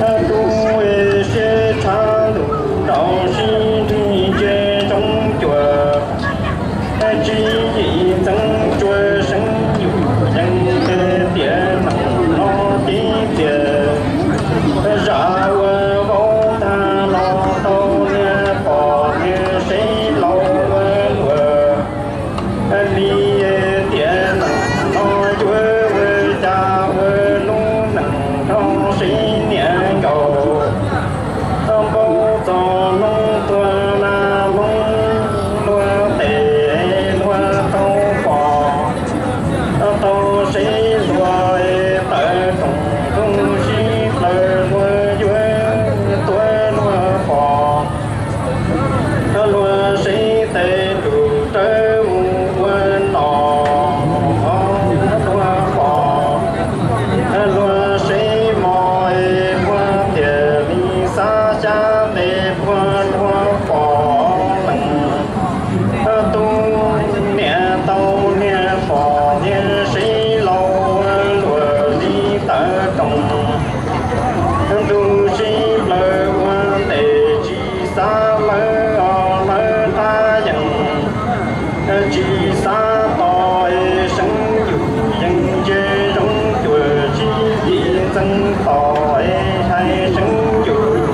Tub siab tshav ntuj nrau sib nrig ntse zoo cuag, tsib yim ntxeev tsua seev yus yees tias neeg no cev txias, zam ua vauv tag los tau niag pom niag seb laus ua luam li tias neeg no yuav ua cas ua lub neej nrog seb niam nkaus. Npau txog hnub tuag na hnub luag tes luag tau pom, tau seb luag tawm rooj ntug sib plaws luag yuav tuav luag pom. Luag seb tes lus rawv mus ua nom luag pom, luag seb mos luag tias li xav xyab tes luag luag pom leej. Tub niam tau niag pom niag seb laus ua luam li tawm rooj ntug sib plaws ua tes tsis xav lawv os lawv qab yees, tsis xav tos seev yus yees ntse zoo cuag tsib yim ntxeev tos hais seev yus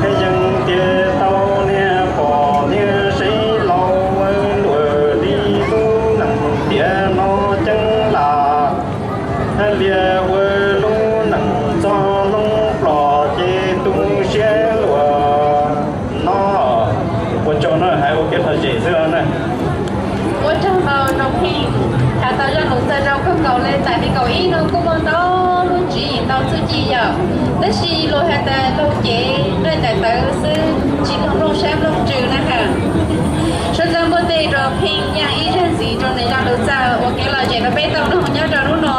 yees tias tau niag pom niag seb laus ua luam li lub neej tiam no ceeb lam lias ua lub neej txog lub plom ces tu siab luag no. Ua tsaug na, hais ua kev lom zem xwb na. Ua tsaug ntau rau Pheej, hais tau zaj lus txawj zaj kawg nkaus li. Tam sim kaum ib no kuj muaj ntau lub tswv yim ntau txuj ci yom, tab sis luag hais tias laug cev nqaij ntais tawv xwb tsis laug nplooj sab nplooj tsw na ha. Suav txaj npuaj teg rau Pheej Yaj ib zag ntxiv rau nws zaj lus txawj ua kev lom zem rau peb tau mloog nyob rau hnub no.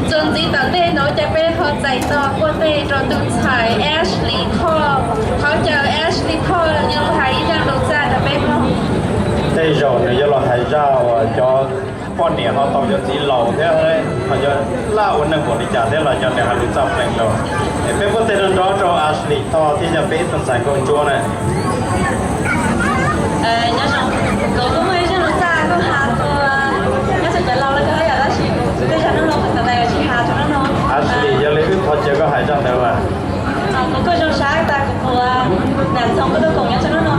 Txuas ntxiv tom ntej no ces peb ho txais tos npuaj teg rau tus ntxhais Ashley Thoj. Thov caw Ashley Thoj yuav hais ib zaj lus txawj rau peb mloog. Tej zaum nws yuav los hais zaj uas cov poj niam ho tau cov txiv laus thiab ho yuav laj ua neej npaum li cas thiab los cov niam hais lus txawj pleev rau. Es peb npuaj teg nrov nrov rau Ashley Thoj thiab yog peb ib tug ntxhais nkauj ntsuab na. Nyob zoo, kuv kuj muaj ib zaj lus txawj kuj hais rau nyob rau cov laus lawm thiab yom, tab sis kuv tej zaj hnub no kuv tau tsis hais rau hnub no. Ashley, yog li wb thov caw koj hais zaj ntawd mas. Kuv kuj zoo siab tas kuv puas nam ntxoov kuj tuaj koom nyob rau hnub no.